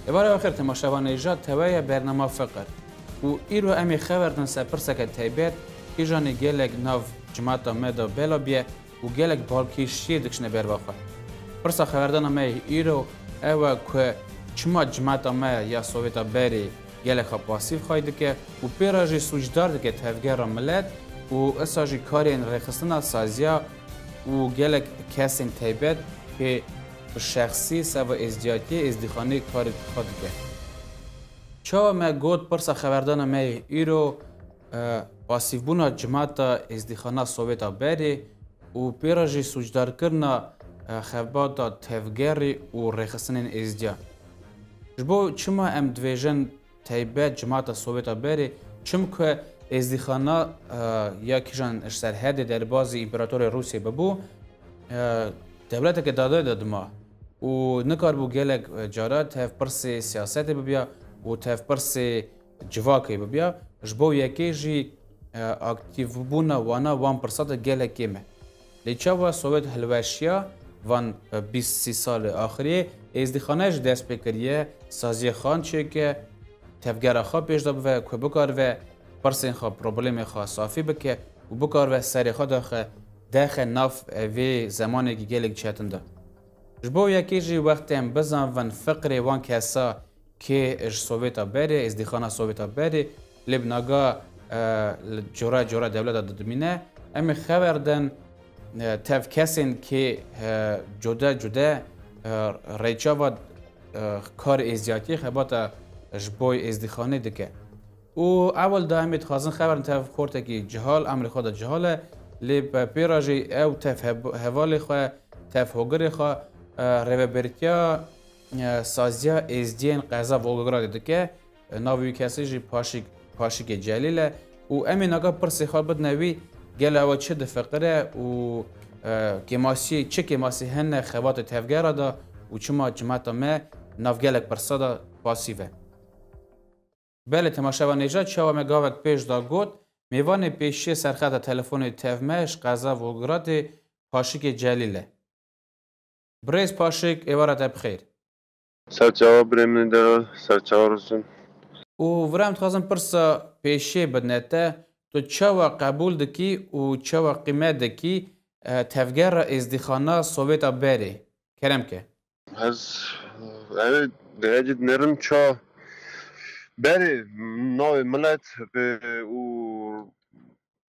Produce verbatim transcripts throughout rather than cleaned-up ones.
Êvara we xêr temaşevan, hêja tewe ye bernama Fiqir. Û îro em ê xeber din ser pirseke taybet, kîjanê gelek nav cimata me de bela biye û gelek balkêşiyê dikişine berva xwe. Pirsa xeberdana me yê îro ew e ku çima cimata me ya Sowêta berê gelek xwe pasîf xay dike û pê re jî sûcdar dike tevgera milet û esa jî karên rêxistina saziya û gelek kesên taybet pê bi şexsî seba êzdiyatiyê êzdîxanê karê xwe dike. Çawa me got pirsa xeberdana me yê îro, e, pasîfbûna cimata êzdîxana Sowêta berê û pê re jî sûcdarkirina, e, xebata tevgerê û rêxistinên êzdiya. Ji bo çima em dibêjin taybet cimata Sowêta berê, çimku êzdîxana, e, ya kîjan ji serhedê derbazî împeratorê Rûsiyê bibû, e, dewleteke dadayê de dima û nikaribû gelek, e, cara tev pirsê siyasetê bibiya û tev pirsê civakê bibiya. Ji bo yekê jî, e, aktîvbûna wana wan pirsa de gelek kêm e. Lê çawa Sowêt hilweşiya van, e, bîst sî salê axiriyê, êzdîxane jî dest pê kiriye, saziyê xan çêke, tevgera xwe pêş de bive, ku bikarive pirsên xwe, problemê xwe safî bike û bikarive serê xwe daxe, dexe nav, e, vê zemanekî gelek çetin de. Ji bo yekê jî wextê em bizanvin fiqrê wan kesa kê ji Sovêta berê, êzdîxana Sovêta berê, lê bi naga, e, li cora cora dewleta didimîne. Em ê xeber din, e, tev kesên kê, e, cude cude, e, rêçava, e, kar êzdiyatiyê xebata ji boy êzdîxanê dike. Û ewil de em ê dixwazin xeber tev xortekî cihal, emrê xwe de cihal e, lê pê re jî ew tev heb-, hevalê xwe, tev hogirê xwe, e, rêvebertiya, e, saziya êzdiyên qeza Volgogradê dike. E, navê wî kesê jî Paşik, Paşikê Celîl e. Û em ê naga pirsê xwe bidine wî, gelo ew çi difiqire û, e, kêmasiyê, çi kêmasî hene xebatê tevgera de û çima cimata me nav gelek pirsa de pasîv e? Belê, temaşevan hêja, çawa me gavek pêş da got, mêvanê pêşiyê serxeta telefonê tev me ji qeza Volgogradê Paşikê Celîl e. Birêz Paşik, êvara te bi xêr. Serçawa birê min de, serçawa Rûsûn. Û vira em dixwazin pirsa pêşiyê bidine te, tu çawa qebûl dikî û çawa qîmet dikî, e, tevgera êzdîxana Sovêta berê? Kerem ke. Ez, ev ê dihecî dinêrim ça berê navê milet, e, û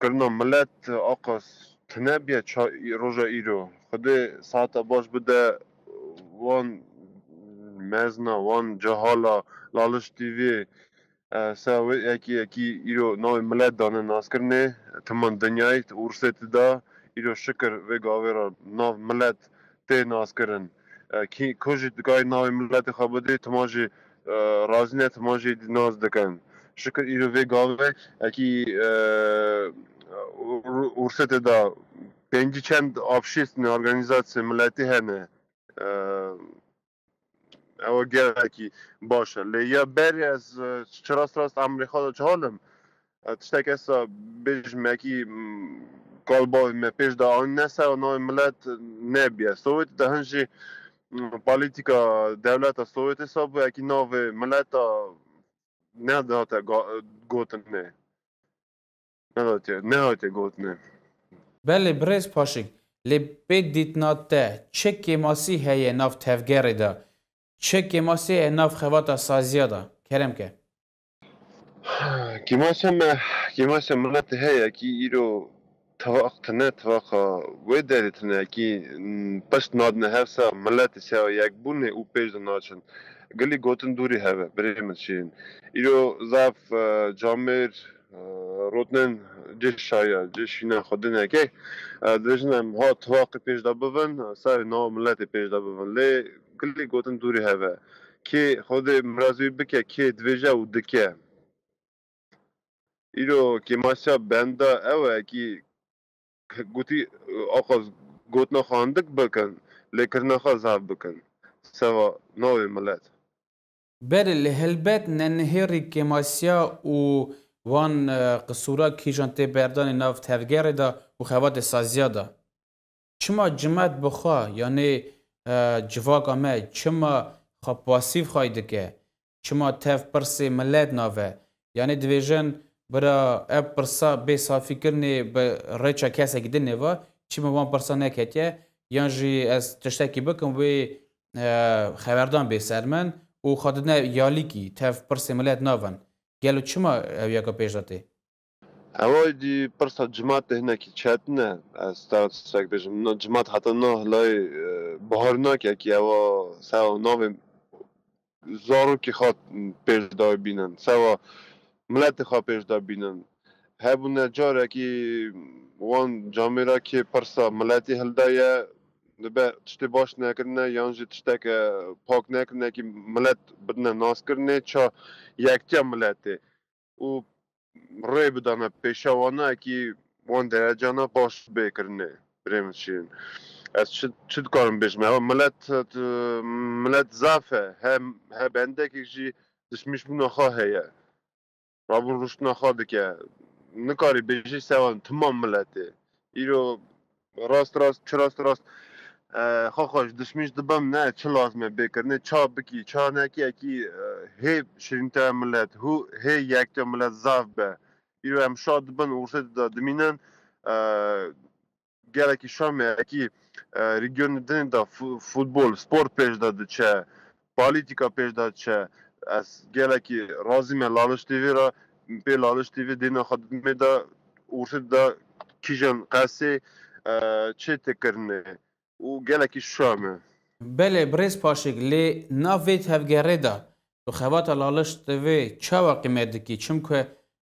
kirina milet aqas tune biye ça î-, roja îro. Xwedê saeta baş bide wan mezna, wan cehala Laliş T V, e, se wê yekî yekî îro navê milet dane naskirinê, timan dinyayê, ûrsê tida, îro şikir vê gavê re nav milet tê naskirin. E, kî, ku jî dikay navê miletê xwe bidê, tima jî, e, razî ne, tima jî nas dikin. Şikir îro vê gavê, ekî, e, ûr-, ûrsê tida pêncî çend afşîst ne, organîzasyê miletî hene. E, Ew gelekî baş e. Lê ya berê ez, e, çi rast rast emrê xwe de cihal im. E, tiştek esa bêjim, yekî, m, kal bavê me pêş de anîne ser navê milet nebiye. Sowêtê de hin jî, m, polîtîka dewleta Sowêtê sa bû, yekî navê mileta nedihate ga-, gotinê. Nedatiye, nehatiye gotinê. Belê, birêz Paşik, lê pê dîtina te çi kêmasî heye nav tevgerê de? Çi kêmasî heye nav xebata saziya de? Kerem ke. Kêmasiya me, kêmasiya miletê heye kî îro tivaq tine, tivaqa wê derê tine kî, m, pişt nadine hev se miletê sewa yekbûnê û pêş de naçin. Gilî gotin dûrî heve, birê min şîrin. Îro zaf, e, camêr, e, rotnên cê şaya, cê şîna xwe dineke, e, dibêjin em ha tivaqê pêş de bivin, serê nava miletê pêş de bivin. Lê gilî gotin dûrî heve. Kê Xwedê mirazî wî bike, kê dibêje û dike. Îro kêmasiya benda ew e kî gotî, aqas gotina xwe hindik bikin, lê kirina xwe zaf bikin. Seva navê milet. Berê, lê helbet nenihêrî kêmasiya û wan, e, qisûra kîjan tê berdanê nav tevgerê de û xebatê saziya de. Çima cimet bi xwe, yanê, e, civaka me çima xwe pasîv xay dike? Çima tev pirsê milet nave? Yanî divêjin bira ev pirsa bê safîkirinê bi rêça kesekî dinê ve, çima van pirsa neketiye? Yan jî ez tiştekî bikim wê, e, xeberdan bê ser min û xwe didine yalîkî, tev pirsê milet navin. Gelo çima ew yeka pêş de tê? Ewa dî pirsa cimatê hinekî çetin e. Ez te tiştek bêjim. Na, cimat heta na hilayê, e, bihar nake ki ewa sewa navê zarokê xwe pêş de bînin. Sewa miletê xwe pêş de bînin. Hebûne carekî wan camêra kê pirsa miletê hildaye, dibe tiştê baş nekirine yan jî tişteke pak nekirine ki milet bidine naskirinê ça yektiya miletê û rê bidane pêşa wana ki wan derecana baş bê kirinê. Birê min şîrin. Ez çi, çi dikarim bêjim? Ewa milet, milet zaf e. He, he bendekek jî dişmîşbûna xwe heye. Rabûn rûştina xwe dike. Nikarî bêjî sewa tima miletê. Îro rast rast, çi rast rast, e, xwe xwe ji dişmîş dibim, ne çi lazim e bê kirinê, ça bikî, ça nekî, ekî, e, hê şirînteya milet, hû hê yektiya milet zaf be. Îro em şa dibin û rûsê de dimînin, e, gelekî şa me, ekî, e, rîgiyonê dinê de fu-, futbol, sport pêş de diçe, polîtîka pêş de diçe. Ez gelekî razî me Laliş T V re, pê Laliş T V dêna xwe didimê de ûrsê de kîjan qesê, e, çê tê kirinê û gelekî şa me. Belê, birêz Paşik, lê nav vê tevgerê de tu xebata Laliş T V çawa qîmet dikî? Çimku,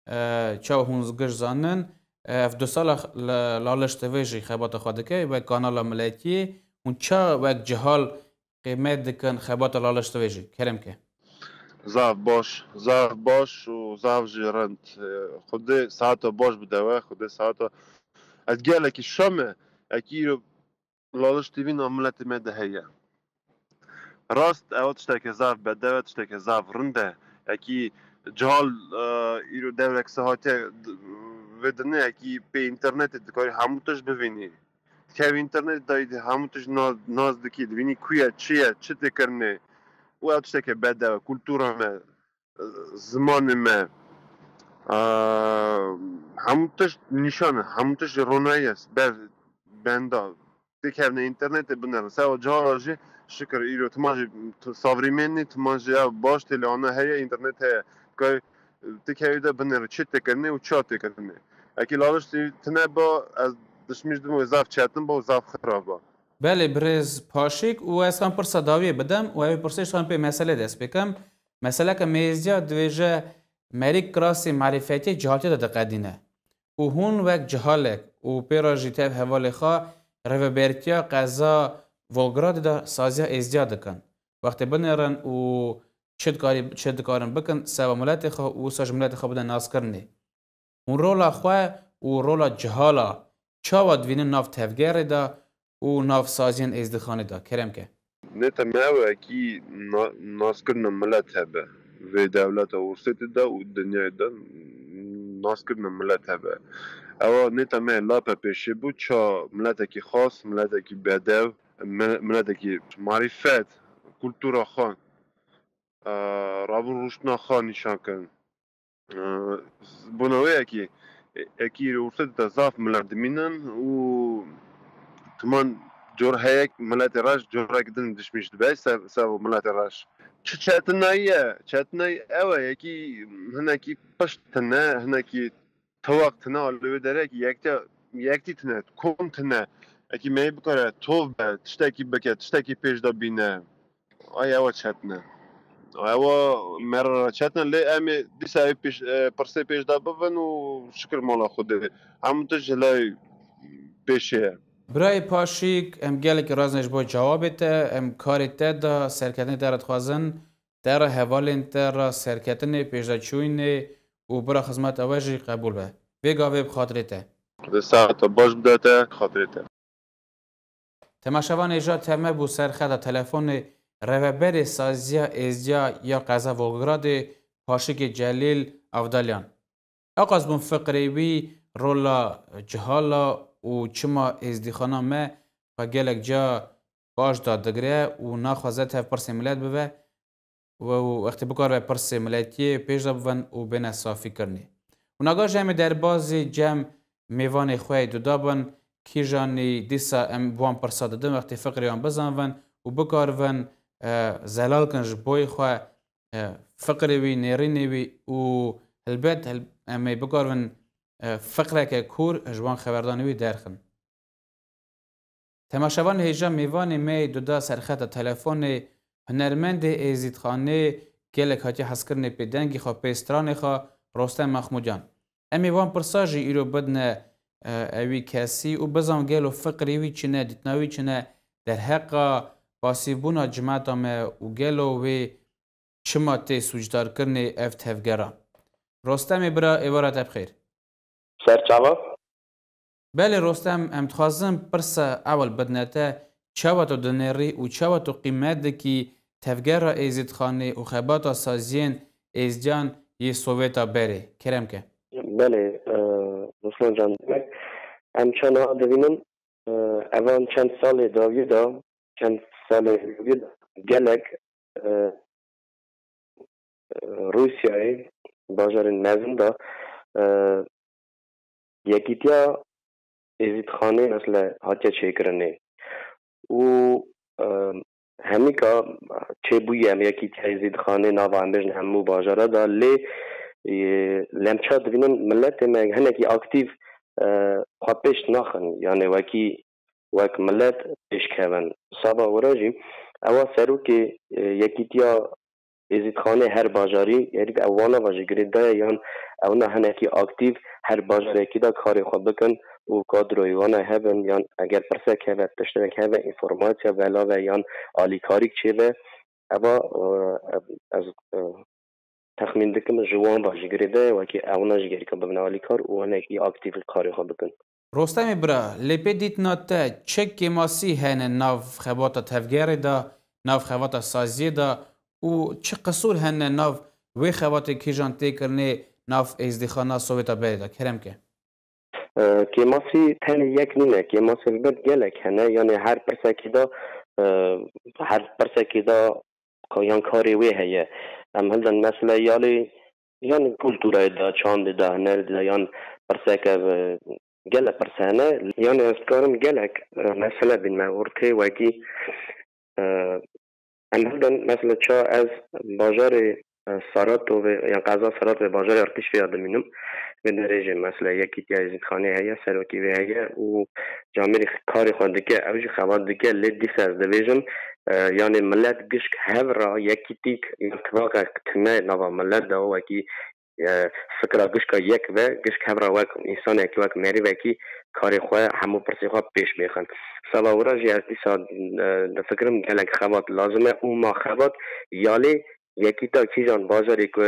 e, çawa hûn giş zanin, e, ev du sala La-, Laliş T V jî xebata xwe dike, wek kanala miletiyê, hûn ça wek cihal qîmet dikin xebata Laliş T V jî? Kerem ke. Zaf baş, zaf baş û zaf jî rind. E, Xwedê saeta baş bide we, Xwedê saeta. Ez gelekî şa me, ekî îro Laliş T V na miletê me de heye. Rast, ew tişteke zaf bedew e, tişteke zaf rind e. Ekî cihal, e, îro dewrek sehatiye d-, vê dinê, ekî pê înternetê dikarî hemû tişt bivînî. Dikevî înternetê dayî hemû tişt na-, nas dikî, divînî ku ye, çi ye, çi tê kirinê. Û ew tişteke bedew e, kultura me, zimanê me, e, hemû tişt nîşan e, hemû tişt ronayî ye, ber benda. Têkevne înternetê binerin. Sewa cihara jî şikir îro timan jî t-, savrîmên nî, timan jî ev baş têleana heye, înternet heye. Kay têkevî de binêrin çi tê kirinê û çawa tê kirinê. Ekî Laliş tî tine ba, ez dişmîş dim û zaf çetin ba û zaf xirab ba. Belê, birêz Paşik, û ez xan pirsa dawiyê bidem û ew ê pirsê ji xan pê meselê dest pê kim. Meseleke mêzdiya divêje merîk kirasê marîfetiyê cihaltiya de diqedîne. Û hûn wek cihalek û pê re jî tev hevalê xwe rêvebertiya qeza Volgradê de saziya êzdiya dikin. Wextê binêrin û çi dikarî-, çi dikarin bikin, seva miletê xwe û wisa ji miletê xwe bidin naskirinê. Hûn rola xwe û rola cihala çawa divînin nav tevgerê de û nav saziyên êzdîxanê de? Kerem ke. Nêta me ew e kî na-, naskirina milet hebe. Vê dewleta Ûrsêtê de û dinyayê de naskirina milet hebe. Ewa nêta me lape pêşê bû, ça miletekî xas, miletekî bedew, mi-, miletekî marîfet, kultura xwe, e, rabûn rûştina xwe nîşan kirin. Bona wê yekî, yekî Ûrsêtê de zaf milet dimînin û timan cor heyek miletê reş corek din dişmîş dibe ser, ser miletê reş. Çi çetinayî ye? Çetinayî ew e, yekî hinekî pişt tine, hinekî tewaq tine, li wê derê yekte, yektî tine, kom tine. Yekî me bikare tov be, tiştekî bike, tiştekî pêş de bîne. Ay ewa çetine. Ewa merara çetine, lê em ê dîsa ev pêş, e, pirsê pêş de bibin û şikir mala Xwedê. Hemû tişt ji lay pêşê ye. Birayê Paşîk, em gelekî razine ji bo cewabê te, em karê te de, serketinê te re dixwazin, te re hevalên te re serketinê, pêşdeçûyînê û bira xizmeta we jî qebûl be. Vê gavê bi xatirê te. Xwedê saeta baş bide te, xatirê te. Temaşevanê ja teme bû ser xeta telefonê rêveberê Saziya Êzdiya ya qeza Volgogradê Paşikê Celîl Avdalyan. Ew qas bûn fikrê wî rola cihala û çima êzdîxana me xwe gelek ca baş dadigire û naxwaze tev pirsê milet bibe. û wextê bikaribe pirsê miletiyê pêş de bibin û bêne safîkirinê. Û naga jî em ê derbazî cem mêvanê xwe yê duda bin, kîjanî dîsa em bi wan pirsa didin, wextê fiqrê wan bizanvin û bikarivin, e, zelal kin ji boyê xwe, e, fiqrê wî, nêrînê wî û helbet hel-, em ê bikarivin, e, fiqreke kûr ji wan xeberdanê wî derxin. Temaşevanê hêja, mêvanê me yê duda serxeta telefonê, hunermendê Êzîdxanê, gelek hatiye hezkirinê pê dengê xwe, pê stranê xwe, Rostem Mexmûdyan. Em ê wan pirsa jî îro bidine, e, ewî kesî û bizan gelo fiqrê wî çi ne, dîtina wî çi ne derheqa pasîvbûna cimeta me û gelo wê çima tê sûcdarkirinê ev tevgera. Rostemê bira, êvara te bi xêr. Ser çava? Belê Rostem, em dixwazin pirsa ewil bidine te, çawa tu dinêrî û çawa tu qîmet dikî tevgera Êzîdxanê û xebata saziyên êzdiyan yê Sovêta berê? Kerem ke. Belê, e, Ruslan can, demek em çawa dibînin, e, evan çend salê dawiyê de, çend salê dawiyê de gelek, e, e, Rûsyayê, bajarên mezin de, e, Yekîtiya Êzîdxanê, mesela, hatiye çêkirinê. Û, e, hemîka çêbûye em Yekîtiya Êzîdxanê nava em bêjin hemû bajara de, lê, e, lê em ça dibînin miletê me hinekî aktîf, e, xwe pêş naxin. Yani wekî wek milet pêşkevin. Saba wira jî ewa serokê, e, Yekîtiya Êzîdxanê her bajarî, herî ew wana va ji girêdaye yan ewna hinekî aktîf her bajarekî de karê xwe bikin û kadroyê wana hebin yan eger pirsek hebe, tiştek hebe, înformasiya belave yan alîkarîk çêbe, eva, e, ez, e, texmîn dikim ji wan va ji girêdaye wekî ewna jî gerîka bibine alîkar û hinekî aktîf karê xwe bikin. Rostemê bira, lê pê dîtina te çi kêmasî hene nav xebata tevgerê de, nav xebata saziyê de û çi qisûr hene nav wê xebatê kîjan tê kirinê nav êzdîxana Sovêta berê de? Kerem ke. E, kêmasî tenê yek nîne, kêmasî helbet gelek hene, yanê her pirsekê de, e, her pirsekê de ka-, yan karê wê heye. Em hildin mesela ya lê, yan kulturayê de, çandê de, hunerê de, yan pirseke, e, gelek pirs hene. Yanê ez dikarim gelek, e, mesele bînme ortê wekî, e, em hildin mesela ça ez bajarê, e, Saratovê, yan qeza Saratovê bajarê Artişvê ya dimînim. Vê derê jî mesela Yekîtiya Êzîdxanê heye, serokî wê heye û camêrî karê xwe dike, ew jî xebat dike, lê dîsa ez dibêjim, e, yanê milet gişk hev ra yekîtîk, yan tivaka tune nava milet de wekî, e, fikra gişka yek ve, gişk hev ra wek însanekî, wek merivekî karê xwe, hemû pirsê xwe pêş bêxin. Seba wira jî ez dîsa, e, difikirim gelek xebat lazim e û ma xebat ya lê Yekîta kîjan bajarê ku,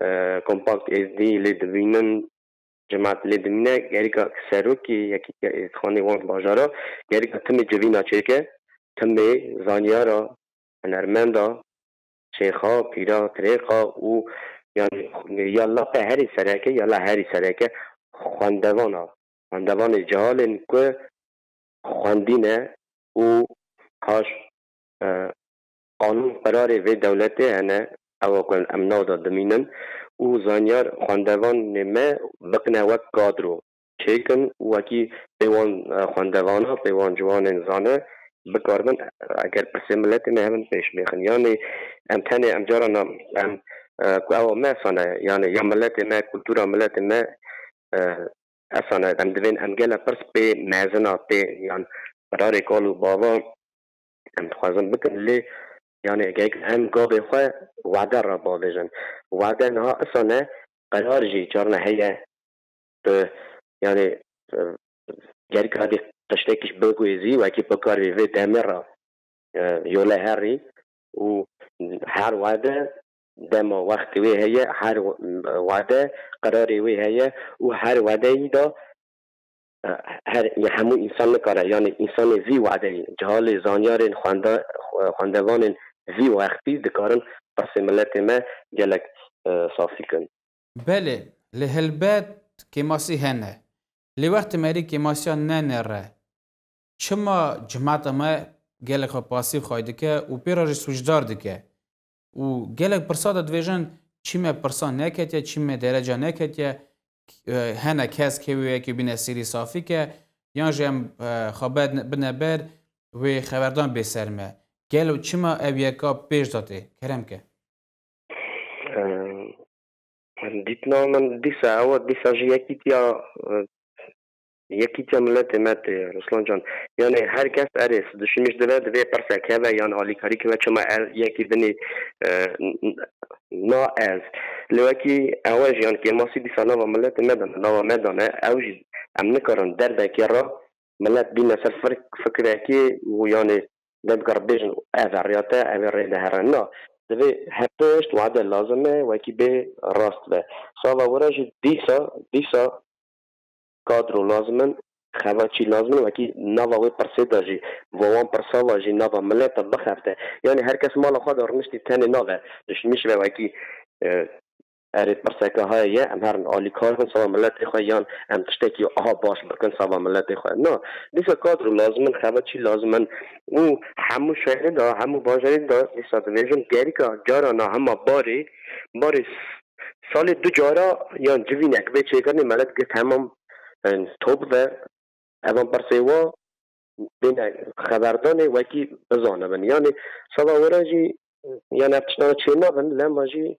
e, kompakt êzdî lê dibînin, cemaat lê dimîne, gerîka serokê Yekîtiya Êzdîxanê wan bajara, gerîka timê civîna çêke, timê zanyara, hunermenda, şêxa, pîra, tirêqa û, yanî, ya la te herî sereke, ya la herî sereke xwendevana, xwendevanê cehalên ku xwendîne û paş, e, qanûn qirarê vê dewletê hene, ewa ku em nav de dimînin û zanyar xwendevanê me biqine wek kadro çêkin û wekî pê wan, e, xwendevana, pê wan ciwanên zane bikaribin, eger pirsê miletê me hebin pêş bêxin. Yanî em tenê em carana em, e, ku ewa me sane, yanî ya miletê me, kultura miletê me, e, Esane, em divên em gele pirs pê mezina, pê yan qirarê kal û bava em dixwazin bikin, lê, yanî, gerek em gavê xwe wade re bavêjin. Wade niha esane, qerar jî carna heye, tu, yanî, e, gerek hadî tiştekî ji biguhêzî, wekî bikarî vê demê re, e, yole herî û her wade dema wextê wê heye, her wade qirarê wê heye û her wadeyî de, e, her, ya hemû însan nikare, yanî însanê vî wadeyî, cihalê zanyarên xwenda-, xwendevanên vî wextî dikarin pirsê miletê me gelek, e, safî kin. Belê, lê helbet kêmasî hene. Lê wextê merî kêmasiya nenêre, çima cimata me gelek xwe pasîv xway dike û pê re jî sûcdar dike? û gelek pirsa de dibêjin, çî me pirsa neketiye, çî me dereca neketiye, e, hene kes kê wê yekê bîne sîrî safî ke, yan jî em, e, xwe bed-, bine ber wê xeberdan bê ser me. Gelo çima ev yeka pêş de tê? Kerem ke. Em, dîtina min dîsa ew e, dîsa ji yekîtiya, e, yekîtiya miletê me tê, Ruslan can. Yani her kes erê dişimîş dibe, divê pirsek hebe, yan alîkarî kibe, çima ev yekî dinê, e, n-, n-, na ez. Lê wekî ew e jî, yan kêmasî dîsa nava miletê me de, nava me de ne, ew jî em nikarin derbekê re milet bîne ser fir-, fikirekê û yani Dengka re bêjin ev e rêya te, ev ê rê de here. Na, divê hepişt wade lazim e, wekî bê rast be. Sava were jî dîsa, dîsa kadro lazim in, xebatçî lazim in, wekî nava wê pirsê de jî, va wan pirsa ve jî nava mileta bixebite. Yani her kes mala xwe de rûniştî tenê nabe. Dişimîş ve wekî, e, Erê pirseke heye ye, em herin alîkar bin sava miletê xwe yan em tiştekî aha baş bikin sava miletê xwe? Na, dîsa kadro lazim in, xebatçî lazim in û hemû şerê de, hemû bajarê de dîsa dibêjin gerîka carana hema barê, barê salê du cara yan civînek bê çêkirinê milet gir hemam, e, top ve evan pirsê wa bêne xeberdanê wekî bizanibin. Yani sava were jî yani ev tiştana çênabin, lema jî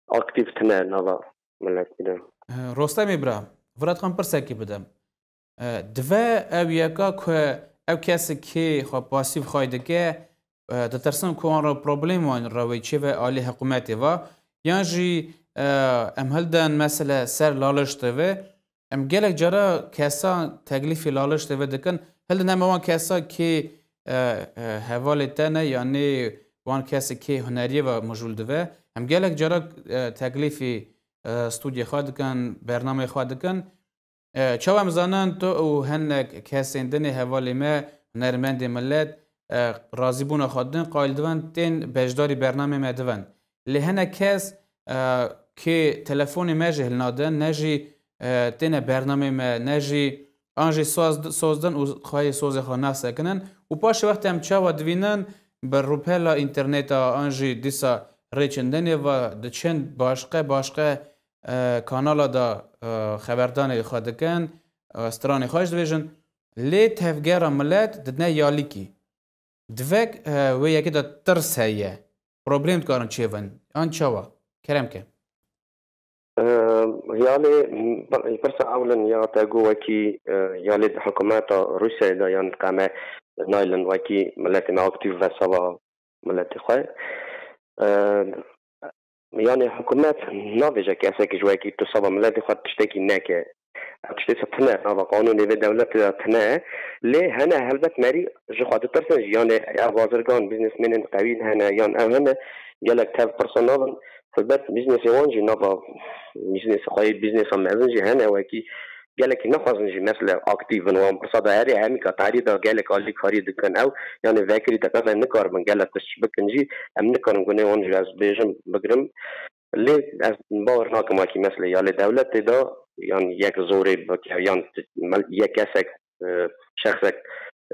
aktîf tine nava miletî de. Eh, Rostemê bira, vira dixwam pirsekî bidim. Eh, dive ew yeka ku ew kesê kê xwe pasîv xway dike, eh, ditirsin ku wan re problem wan re wê çê ve alî hiqûmetê ve, yan jî, eh, em hilden mesele ser Laliş T V, em gelek cara kesa teklîfî Laliş T V dikin, hilden heme wan kesa kê, eh, eh, hevalê te ne, yanî wan kesê kê huneriyê ve mijûl dive, em gelek cara, eh, teklîfî, eh, stûdyê xwe dikin, bernameyê xwe dikin. E, çawa em zanin, tu û hinek kesên din ê hevalê me, hunermendê milet, e, razîbûna xwe din qayil dibin, tên beşdarî bernamê me dibin. Lê hinek kes, e, kê telefonê me jî hilnadin, ne jî, e, têne bernamê me, ne jî an jî soz, soz din û xweyê sozê xwe nasekinin. Û paşê wextê em çawa divînin, bi rûpela înterneta an jî dîsa rêçindinê ve diçin başqe, başqe e, kanala de, e, xeberdanê xwe dikin, e, stranê xwe jî dibêjin. Lê tevgera milet didine yalîkî. Divek, e, wê yekê de tirs heye. Problem dikarin çêvin. An çawa? Kerem ke. E, Yalê, pirsa ewlin ya te got wekî, e, yalê di hikûmeta Rûsyayê de yan qeme naylin wekî miletê me aktîf ve sava miletê xwe. E, Yani hikûmet nabêje kesek ji wekî tu seba miletê xwe tiştekî neke. Ev tiştê se tune, nava qanûnê vê dewletê de tune. Lê hene helbet merî ji xwe ditirsin jî. Yani ev bazirgan, biznesmenên qewî hene, yan ev hene, gelek tev pirsa nabin. Helbet biznesê wan jî nava biznesê xwe yê biznesa mezin jî hene wekî gelekî nexwazin jî mesela aktîv bin wan pirsa de herê hemîka tarî de gelek alîkarî dikin ew, yani vekirî de qede nikaribin gelek tişt bikin jî, em nikarin gunê wan jî ez bêjim bigirim. Lê ez bawer nakim wekî mesela ya lê dewletê de yan yek zorê bike yan yek kesek, e, şexsek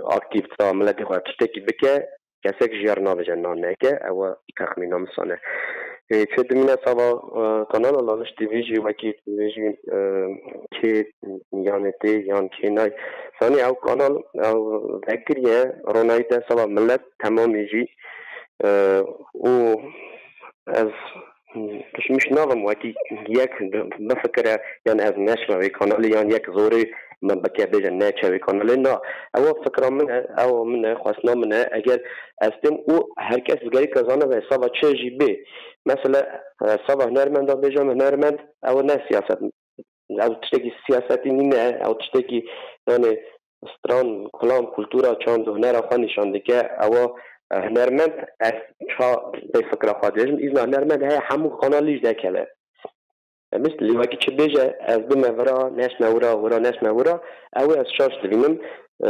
aktîv tra miletê xwe tiştekî bike, kesek jiyar nabêje na neke, ew e texmîna min sane. Ê, çê dimîne sava, e, kanala Laliş T V jî wekî T V jî, e, kê yanê tê yan kê nay. Zanî ew kanal, ew vekiriye ronayî de sava milet temamî jî, e, û ez tişmiş navim wekî yek bifikire, yan ez neşme wê kanalê, yan yek zorê min bike bêje neçe wê kanalê. Na, ew fikra min e, ew min e, xwestina min e. Eger ez tên û her kes digerî ke zane ve sava çi jî bê. Mesela, e, sava hunermenda bêjim, hunermend ew ne siyaset. Ew tiştekî siyasetî nîne, ew tiştekî, yani, stran, kilam, kultura, çand û hunera xwe nîşan dike. Ew, e, hunermend, ez ça pê fikra xwe dibêjim, îzna hunermend heye hemû kanalî jî dekeve. Em lê wekî çi bêje, ez bime vira, neşme wira, wira neşme wira, ew ê ez şaş dibînim. E,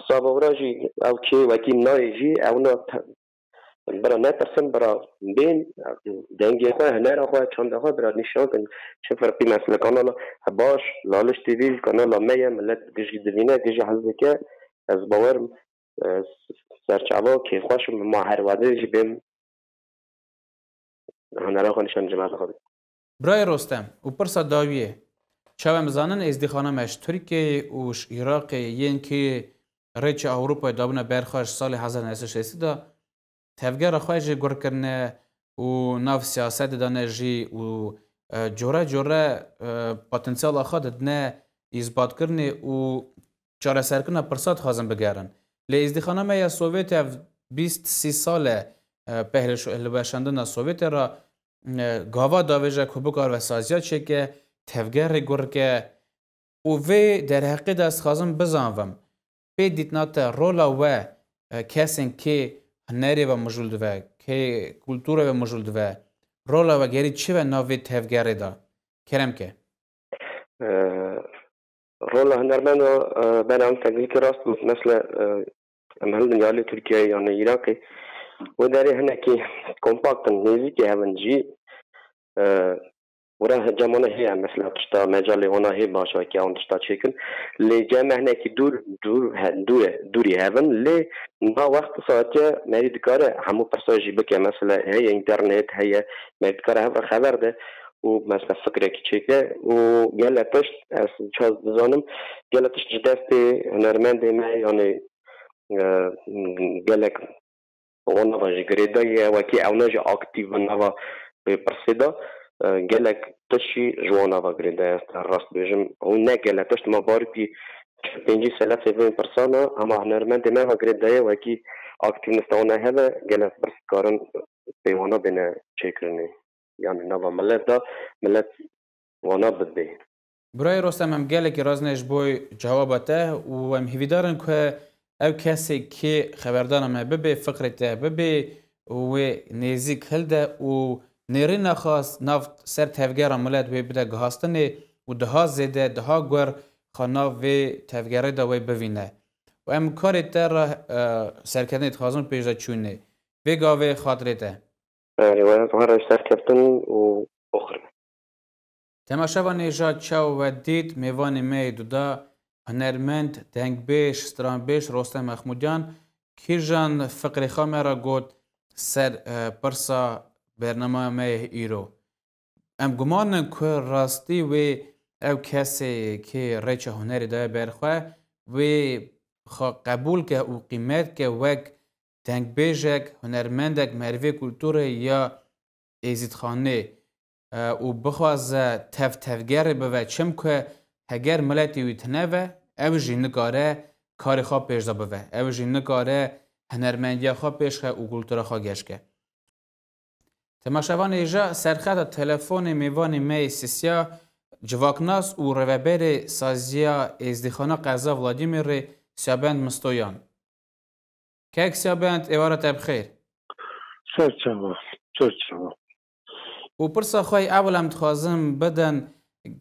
sava wira jî ew kê wekî nayê jî, ew na te-, bira netirsin, bira bên, dengê xwe, hunera xwe, çanda xwe bira nîşan kin. Çi ferqî mesela kanala baş, Laliş T V, kanala me ye, millet gijî dibîne, gijî hez dike. Ez bawerim, e, serçava kêfxweş im, ma her wadê jî bêm. hunera xwe nîşan cemaeta xwe bidin. Birayê Rostem, û pirsa dawiyê, çawa em zanin êzdîxana me ji Tirkiyeyê û ji Iraqê yên kê rêça Ewropayê dabûne ber xwe ji salê hezar neh sed û şêstî de, tevgera xwe jî gur kirine û nav siyasetê de ne jî û, e, cure cure, e, potensiala xwe didine îsbatkirinê û çareserkirina pirsa dixwazin bigerin. Lê êzdîxana me ya Sovyetê ev bîst sî sal e, e, peh hilweşandina Sovyetê re, e, gava davêje ku bikaribe saziya çêke, tevgerê gur ke û vê derheqê de ez dixwazim bizanvim, pê dîtina te rola we, e, kesên kê hunerê ve mijûl dive, kê kulturê ve mijûl dive, rola we gerî çi ve nav vê tevgerê de? Kerem ke. E, rola hunermenda, e, bera em tenglikê rast bû. Mesela, e, em hildin ya li Tirkiyeyê yan li Iraqê. Wê derê hinekî kompakt in, nêzîkî hev in jî. E, were cem wana heye, mesela tişta mecalê wana hê baş wekî ew tişta çêkin. Lê cem me hinekî dûr, dûr, he, dûr e, dûrî hev in. Lê na wext saetiye merî dikare hemû pirsa jî bike. Mesela heye înternet, heye merî dikare hev re xeber de û mesela fikrekî çêke û gele tişt ez çawa dizanim, gele tişt ji destê hunermendê me, yanî, e, gelek wan nava jî girêdayî ye, wekî ew ne jî aktîf bin nava vê pirsê de, e, gelek tişt jî ji wan nava girêdayî ye, ez te rast bêjim. Hûn ne gele tişt ma barîkî çil pêncî selefê vê pirsa ne, hema hunermendê me ve girêdayî ye, wekî aktîvnista wan hebe, gelek pirs karin pê wana bêne çêkirinê. Yanî nava milet de, milet wana bidê. Birayê Rostem, em gelekî razî ne ji bo cewaba te û em hêvîdar in ku ew kesê kê xeberdana me bibe, fikrê te bibe û wê nêzîk hilde û nêrîna xwe nav ser tevgera milet wê bide guhastinê û daha zêde, daha gur xwe nav vê tevgerê de wê bivîne. Û em karê te re, e, serketinê dixwazin pêşdaçûnê. Vê gavê xatirê te. Erê, we, we re serkeftin û oxir. Temaşevanê, ja çaw we dît, mêvanê me yê duda, hunermend, dengbêj, stranbêj Rostem Mehmûdiyan kîjan fikrê xwe me re got ser, e, pirsa bernameya me yê îro. Em guman in ku rastî wê ew kesê kê rêça hunerê daye ber xwe, wê xwe qebûl ke û qîmet ke wek dengbêjek, hunermendek, merivê kulturê ya Êzîdxanê, e, û bixwaze tev tevgerê bive, çimku heger miletê wî tune ve, ew jî nikare karê xwe pêşde bive, ew jî nikare hunermendiya xwe pêşxe û kultura xwe geş ke. Temaşevanê hêja, serxeta telefonê mêvanê me yê sisiya, civaknas û rêveberê saziya Êzdîxana Qeza Vladîmîrê Siyabend Mistoyan. Kek Siyabend, êvara te bi xêr. Ser çava, ser çava. Û pirsa xwe yê ewil em dixwazin bidin,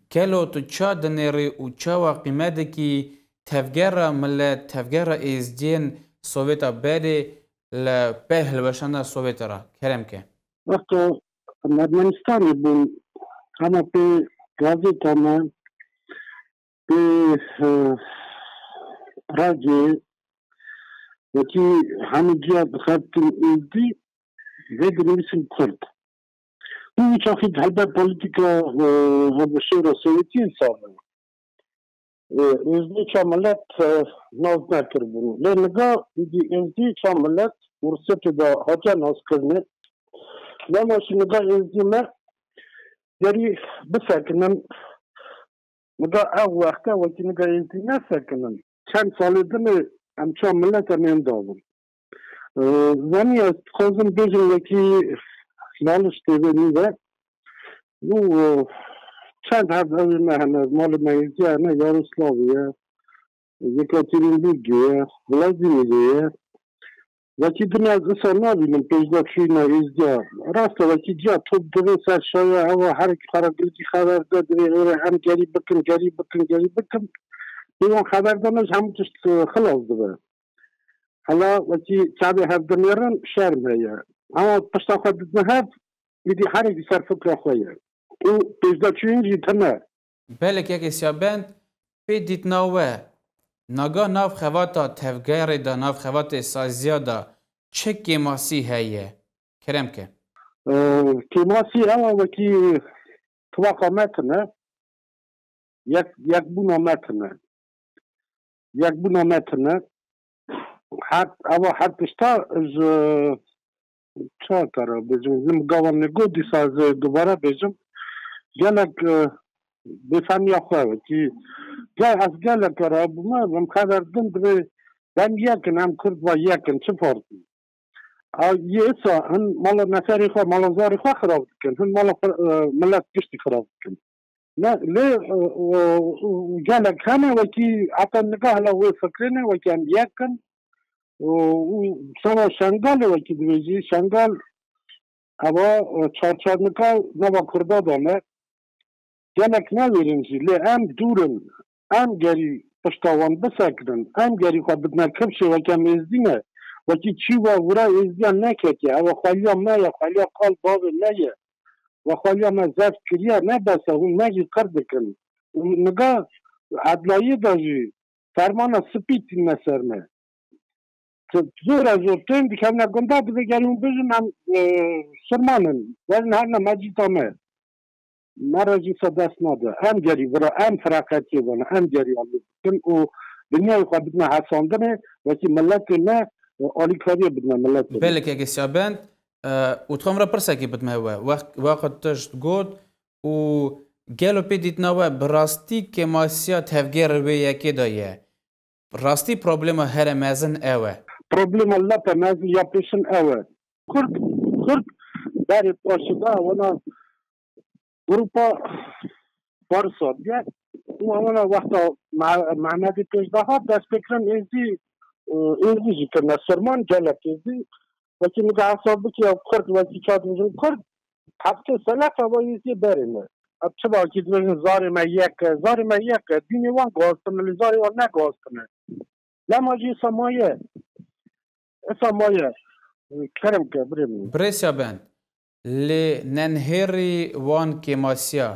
gelo tu ça dinêrî û çawa qîmet dikî tevgera milet, tevgera êzdiyên Sovêta berê li pey hilweşandina Sovêtê re? Kerem ke. Wexta em Ermenistanê bûn, hema pê gazeta me, pê, eh, radyoyê, wekî hemû ciya dixebtin êzdî, vê dinivîsin kurd. Û wî çaxî helbet polîtîka, eh, hevbeşêra Sovêtiyê saz e. Ê, êzdî ça milet, e, nas nekiribûn. Lê niga êdî êzdî ça milet Rûsiyetê de hatiye naskirinê. Dema jî niga êzdî me gerî bisekinin. Niga ev wexte wekî niga êzdî nesekinin. Çend salê dinê em ça milet em ên dabin. Ee, Zanî, ez dixwazim bêjim wekî Laliş T V nî de. Û, e, çend hev evê me hene, malê me êzdiya hene, Yaroslavê ye, Yekaterinburgê ye, Vladimîrê ye. Wekî din ez isa nabînim pêşda çûyîna êzdiya. Rast e, wekî ciya top divê ser şaya, ewa her xwe re gilkî xeber de, divê êrê em gerî bikin, gerî bikin, gerî bikin. Pê wan xeber de ne ji hemû tişt, e, xilas dibe. Hela wekî çavê hev dinêrin şerm heye. Ama pişta xwe didin hev, êdî herekî ser fikra xwe ye. Û pêşdaçûyîn jî tune. Belê kekê Siyabend, pê dîtina we, naga nav xevata tevgerê de, nav xevatê saziya de çi kêmasî heye? Kerem ke. Kêmasî ew e wekî tibaqa me tune, yek, yekbûna me tune. Yekbûna me tune. Her, eva her tişta ji çar kara bêjim. Min gavan negot, dîsa ez ê dubare bêjim. Gelek, e, bêfemiya xwe wekî. Gel, ez gelek kara bûme, em xeber din divê em yek in, em Kurd va yek in, çi fark e? A, yê îsa hin mala neferê xwe, mala zarê xwe xirab dikin. Hin mala xwe, e, milet giştî xirab dikin. Ne, lê, e, e, e, gelek hene wekî heta niha hela wê fikrê ne, wekî em yek in. Û, û seba Şengalê wekî dibêjî, Şengal eva, e, çarçarnika nava Kurda de ne. Gelek newêrin jî, lê em dûr in. Em gerî pişta wan bisekinin. Em gerî xwe bidine kifşê, weke em êzdî ne. Wekî çî ve wira êzdiyan neketiye. Ew xweliya me ye, xweliya kal bavê me ye. Ve xweliya me zeft kiriye, ne bes e, hûn me jî qir dikin. Û niga edlayê de jî fermana spî tîne ser me. Zor e zor. Tên dikevine gunda, divê gerî hûn bijin em, e, Sirman in. Werin herine meclîsa me. Me re jî se dest nade. Em gerî vira, em fireqetiyê vana, em gerî alî bikin û dinyayê xwe bidine hesandinê, wekî miletê me, e, alîkariyê bidine miletê me. Belê keke Siyabend, e, û dixwam re pirsekê bidime we. Wext, wext tişt got û gelo pê dîtina we bi rastî kêmasiya tevgêrê wê yekê de ye? Rastî problema here mezin ew e. Problema lepe mezin ya pêşin ew e. Kurd, Kurd berê paşê de wana grupa Farsa diye. Û wana wexta Me-, Mehmedê pêş de hat destpêkirin êzdî, e, êzdî jî kirine Sirman, gelek êzdî. Wekî min de hesab bike ya Kurd, wekî çawa dibêjin Kurd, heftê selefe va êzdî berê me. Ev çi vakî dibêjin zarê me yek e, zarê me yek e. Dînê wan guhastine, lê zarê wan neguhastine. Lema jî îsa maye. Îsa maye. Kerem ke, birê min. Birêsya bend. Lê nenhêrî wan kêmasiya.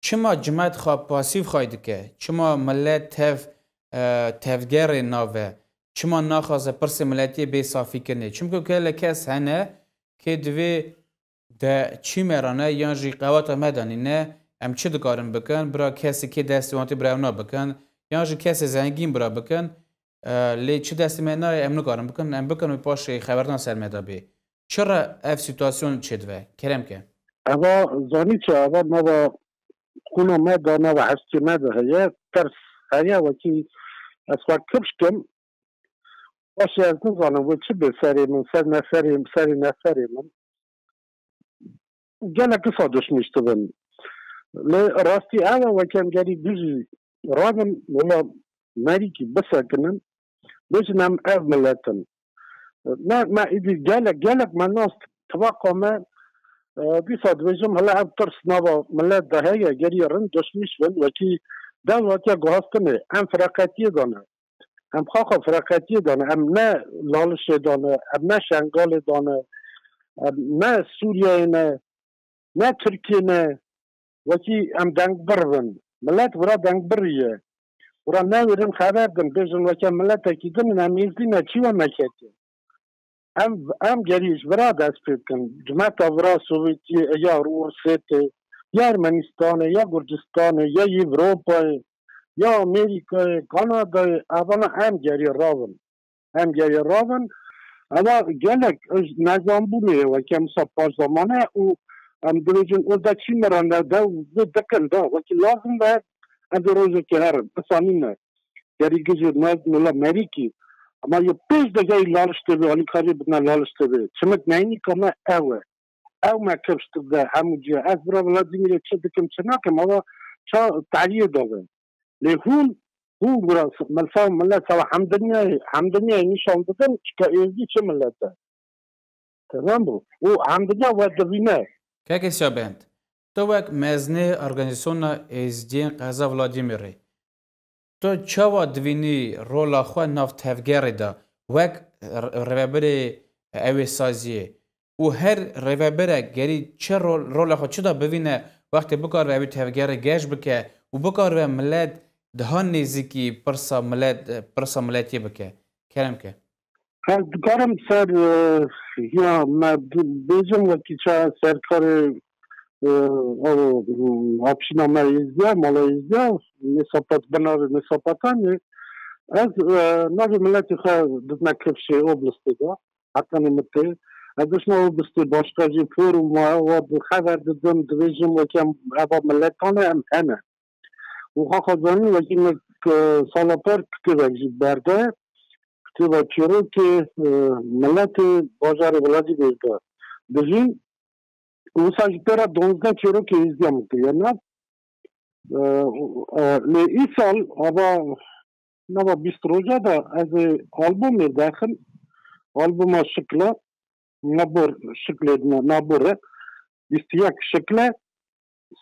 Çima cimet xwe pasîf xay dike? Çima millet tev, e, tevgerê nave? Çima naxwaze pirsê miletiyê bê safîkirinê? Çimkî kele kes hene kê divê de çî me re ne, yan jî qewata me de nîne, em çi dikarin bikin? Bira kesê kê destê wan tê bira ew na bikin, yan jî kesê zengîn bira bikin. E, lê çi destê me nayê, em nikarin bikin, em bikin û paşê xeberdan ser me de bê. Çi re ev sîtuasyon çêdibe? Kerem ke. Eva zanî çi, eva nava xûna me de, nava hestê me de heye, ters heye, wekî ez xwe kifş kim. Paşê ez nizanim wê çi bê serê min, ser neferê, serê neferê min. Gelek kisa duşmîş dibin. Lê rastî ew e, weke em gerî bijî rabin, wila merîkî bisekinin, bêjin em ev milet in. Me, me îdî gelek, gelek me nas tibaqa me, e, dîsa dibêjim, hela ev tirs nava milet de heye, gerî rind duşmîş bin, wekî dewletiya guhastinê, em fireqetiyê de ne. Em xaxa fireqetiyê de ne, em ne Lalişê de ne, em ne Şengalê de ne, em ne Sûriyeyê ne, ne Tirkiyê ne, wekî em dengbir bin. Milet wira dengbirî ye. Wira newêrin xeber din, bêjin weke miletekî din in, em êzdî ne, çî we me ketiye. Em, em gerî ji vira dest pê bikin. Cimeta vira Sovêtiyê, ya Rûsê tê, ya Ermenistanê, ya Gurcistanê, ya Ewropayê, ya Amerîkayê, Kanadayê, evana em gerî ravin. Em gerî ravin. Eva gelek ji nezanbûnê ye, weke em wisa paş zamane û em dibêjin, o de çî me re ne de û vê dikin de, wekî lazim be, em vê rojekê herin. Isa nîne. Gerî gijê naz mila merîkî. Ama yê pêş de gerî Laliş T V, alîkariyê bidine Laliş T V. Çimik neynika me ew e. Ew me kifş dide hemû ciya. Ez bira Vladimîrê çi dikim, çi nakim, ama ça tehliyê dabe. Lê hûn, hûn bira milsa, millet sava hemdinyayê, hemdinyayê nîşan didin, çika êzdî çi millet e. Tamam bû. Û hemdinya we divîne. Keke Siyabend, tu wek meznê Organîzasyona Êzdiyên Qeza Vladimîrê, tu çawa divînî rola xwe nav tevgerê de wek r-, rêvebirê ew ê saziyê? Û her rêvebirek gerî çi rol, rola xwe çi da bivîne, wextê bikaribe ew ê tevgerê geş bike û bikaribe milet daha nêzîkî pirsa milet, pirsa miletiyê bike? Kerem ke. Ez dikarim ser, e, ya me bêjim wekî ça serkarê, e, ew, apşîna me Êzdiya, mala Êzdiya, Mêsapat, binavê Mêsapatan ê. Ez, e, navê miletê xwe didime kifşê Oblistê de. Hetanî min tê. Ez dişna Oblistê başqa jî forum wa, wa xeber didim, dibêjim wekî em eva miletan e, em hene. Û xaxa zanîn wekî min, e, sala par kitêbek jî berde. Kitêba çîrokê, e, miletê bajarê Vladîmîr de dijîn. Wisa jî pê re duwazdeh çîrokê Êzdiya min kiriye nav. E, e, lê îsal ava nava bîst roja de ez ê albumê derxim. Albuma Şikla, Nabor, Şiklê, Nabor e. Bîst yek Şikle,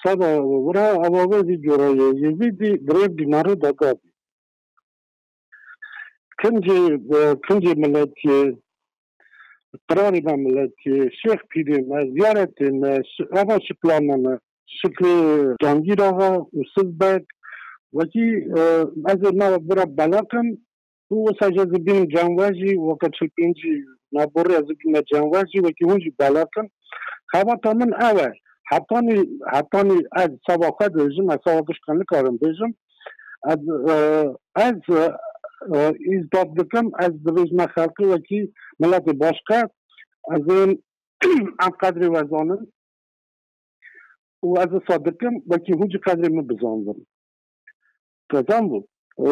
Sada wira ava vê vîdyo re ye. Yezîdî girêv dînarê dagavî. Kincê, e, kincê miletiyê, qirarê me miletiyê, şêx pîrê me, ziyaretê me, şi-, ava şikla me me, şiklê Cangîr Axa û Sizbek, wekî, e, ez ê me vira belakim, û wisa jî ez ê bînim cemwejî, weke çil pêncî naborî ez ê bîme cemwejî, wekî hûn jî belakim. Xebata min ew e. Hetanî, hetanî ez seba xwe dibêjim, ez seba gişkan nikarim bêjim. Ez, e, ez, e, e, îsbat dikim, ez dibêjime xelkê wekî miletê başqe, ez ê em qedrê we zanin û ez wisa dikim, wekî hûn jî qedrê min bizanibin. Tezan bû. Û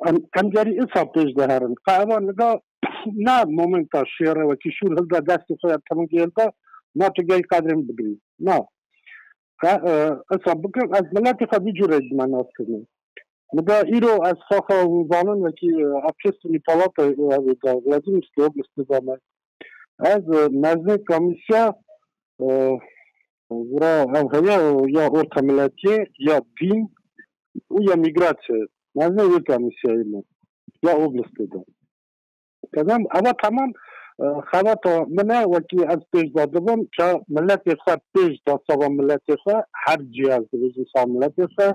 em, em gerî îsa pêş de herin. Qe eva niga ne momenta şêre wekî şûr hilda destê xwe ya tevingê hilda, na tu gerî qedrê min bigirî. Na. Qe, e, îsa bikim, ez miletê xwe vî cûrê dime nas kirin. Niga îro ez xaxa hûn zanin wekî, e, ev kestinî palata, e, ev da, Vladimir Oblistê zame. Ez, e, mezinê komîsya, e, vira ev heye, ya orta miletiyê, ya dîn û ya mîgrasyayê. Mezinê wê komîsyayê me, ya Oblistê de. Kedem, eva temam, e, xebata min e, wekî ez pêş de dibim, ça miletê xwe pêş de sava miletê xwe, her cî ez dibêjim sava miletê xwe,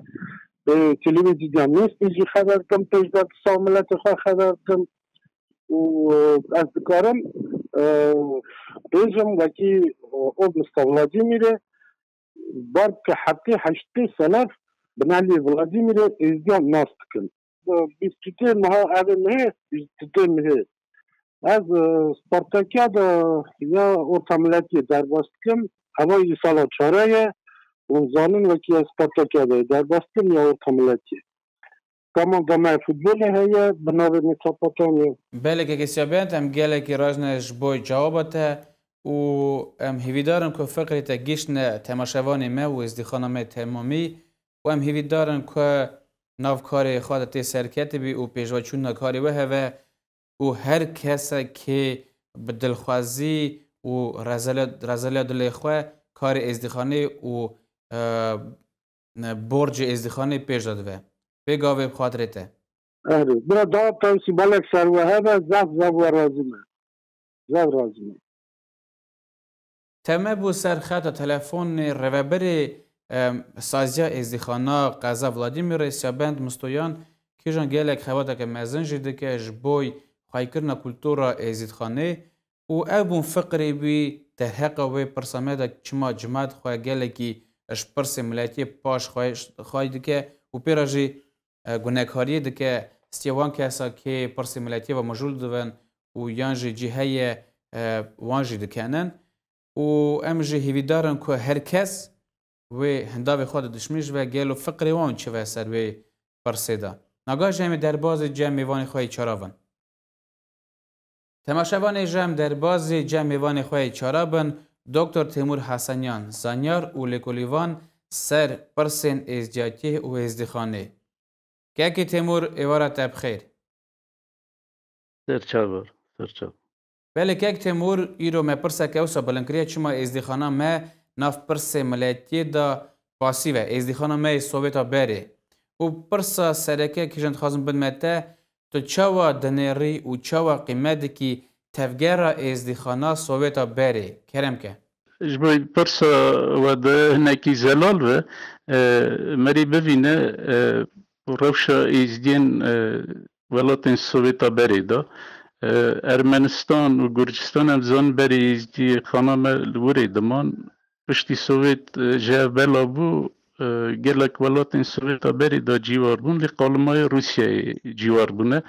e, televîzîya Nêstî jî xeber dikim, pêş de sava miletê xwe xeber dikim. Û, e, ez dikarim, e, bêjim wekî, e, Oblista Vladîmîrê, bar ke heftê heştê selef binelî Vladîmîrê Êzdiyan nas dikin. E, bîst û dê meha, evê mehê, bîst û dê mehê. Ez, e, Spartakiyada ya orta miletiyê derbas dikim. Eva îsala çare ye. Hûn zanin wekî ez Spartakiyada derbas dikim ya orta miletiyê. Tamam, da me futbolê heye, bi navê Mesopotamya. Belê, kekê Siyabend, em gelekî razine ji bo cewaba te û em hêvîdar in ku fikrê te gihîştine temaşevanê me û êzdîxana me temamî û em hêvîdar in ku nav karê xwe de tê serketibî û pêşveçûna karê we heve û her kesekê bi dilxwazî û rezele-, rezeliya dilê xwe karê êzdîxanê û, e, borcê êzdîxanê pêş de dive. Vê gavê bi xatirê te. Erê, bira da tewsî balek ser we hebe, zaf zaf we razî me. Zaf razî me. Te me bû ser xeta telefonê rêveberê, em, saziya êzdîxana qeza Vladîmîrê Siyabend Mistoyan, kîjan gelek xebateke mezin jî dike ji boy xweykirina kultura êzdîxanê û ev bûn fikrê wî derheqa wê pirsa me de çima cimat xwe gelekî ji pirsê miletiyê paş xwe, xway dike û pê re jî e, gunekariyê dike, stiyê wan kesa kê pirsê miletiyê ve mijûl dibin û yan jî cî heye, e, wan jî dikenin. Û em jî hêvîdar in ku her kes wê hindavê xwe de dişmî ji ve gelo fikrê wan çi ve ser wê pirsê de. Naga jî em ê derbazê cem mêvanê xwe yê çara bin. Temaşevanê ji em derbazê cem mêvanê xwe yê çara bin, Doktor Têmûr Hesenyan, zanyar û lêkolîvan ser pirsên êzdiyatiyê û êzdîxanê. Kekê Têmûr, êvara te bi xêr. Serçav, serçav. Belê kek Têmûr, îro me pirseke wisa bilind kiriye, çima êzdîxana me nav pirsê miletiyê de pasîv e, êzdîxana me yê Sovêta berê. Û pirsa sereke kîjan dixwazim bidime te, tu çawa dinêrî û çawa qîmet dikî tevgera êzdîxana Sovêta berê? Kerem ke. Ji bo pirsa we de hinekî zelal be, e, merî bivîne, e, rewşa êzdiyên, e, welatên Sovêta berê de, E, Ermenistan û Gurcistan em zanin berê Êzdî xana me li wirê diman. Piştî Sowêt, e, ji hev bela bû, e, gelek welatên Sowêta berê de cîwar bûn, lê qalimayê Rûsyayê cîwar bûne.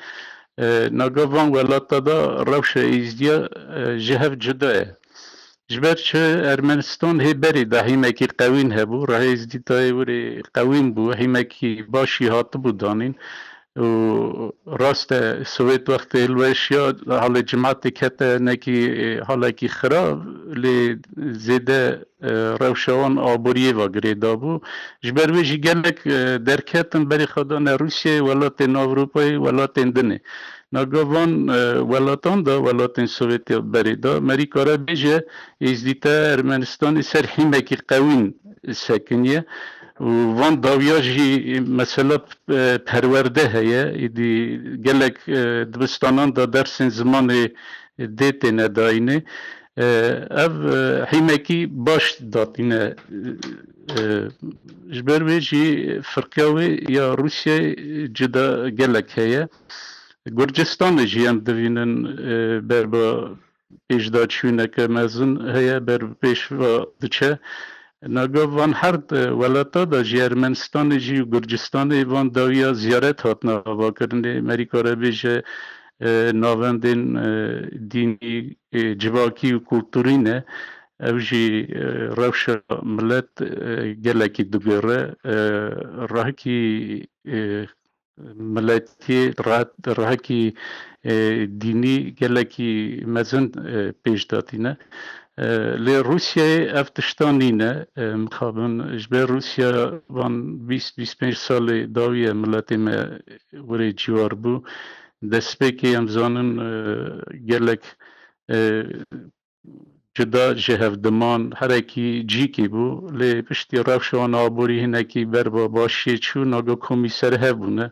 E, naga van welata de rewşa Êzdiya, e, ji hev cuda ye. Ji ber çi Ermenistan hê berê de hîmekî qewîn hebû, rehê Êzdîtayê wirê qewîn bû, hîmekî başî hatibû danîn. Û rast e, Sowêt wextê hilweşiya, halê cimatê kete nekî, e, halekî xirab, lê zêde, e, rewşa wan aboriyê ve girêda bû. Ji ber wê jî gelek, e, derketin berê xwe dane Rûsyayê, welatên Ewropayê, welatên dinê. Naga van, e, welatan de, welatên Sowêtê berê de, merî kare bêje, Êzdîte Ermenistanê ser hîmekî qewîn sekiniye. Û van dawiya jî mesela, e, perwerde heye. Êdî gelek, e, dibistanan de dersên zimanê dê têne dayînê. E, ev, e, hîmekî baş datîne. E, ji ber wê jî firqeya wê ya Rûsyayê cuda gelek heye. Gurcistanê jî em divînin, e, berba pêşdaçûneke mezin heye, ber bi pêş ve diçe. Naga van her, e, welata de jî Ermenistanê jî û Gurcistanê van dawiya ziyaret hatine avakirinê, merî kare bêje, e, navendên, e, dînî, e, civakî û kulturî ne. Ev jî, e, rewşa milet, e, gelekî digore. E, rehkî, e, miletî, reh-, rehekî, e, dînî gelekî mezin, e, pêş datîne. E, lê Rûsyayê ev tişta nîne. E, mixabin ji ber Rûsya van bîst bîst pênc salê dawiye miletê me wirê cîwar bû. Destpêkê em zanin, e, gelek, e, cuda ji hev diman, herekî cîkî bû, lê piştî rewşa wan aborî hinekî berba başiyê çû, naga komî ser hev bûne.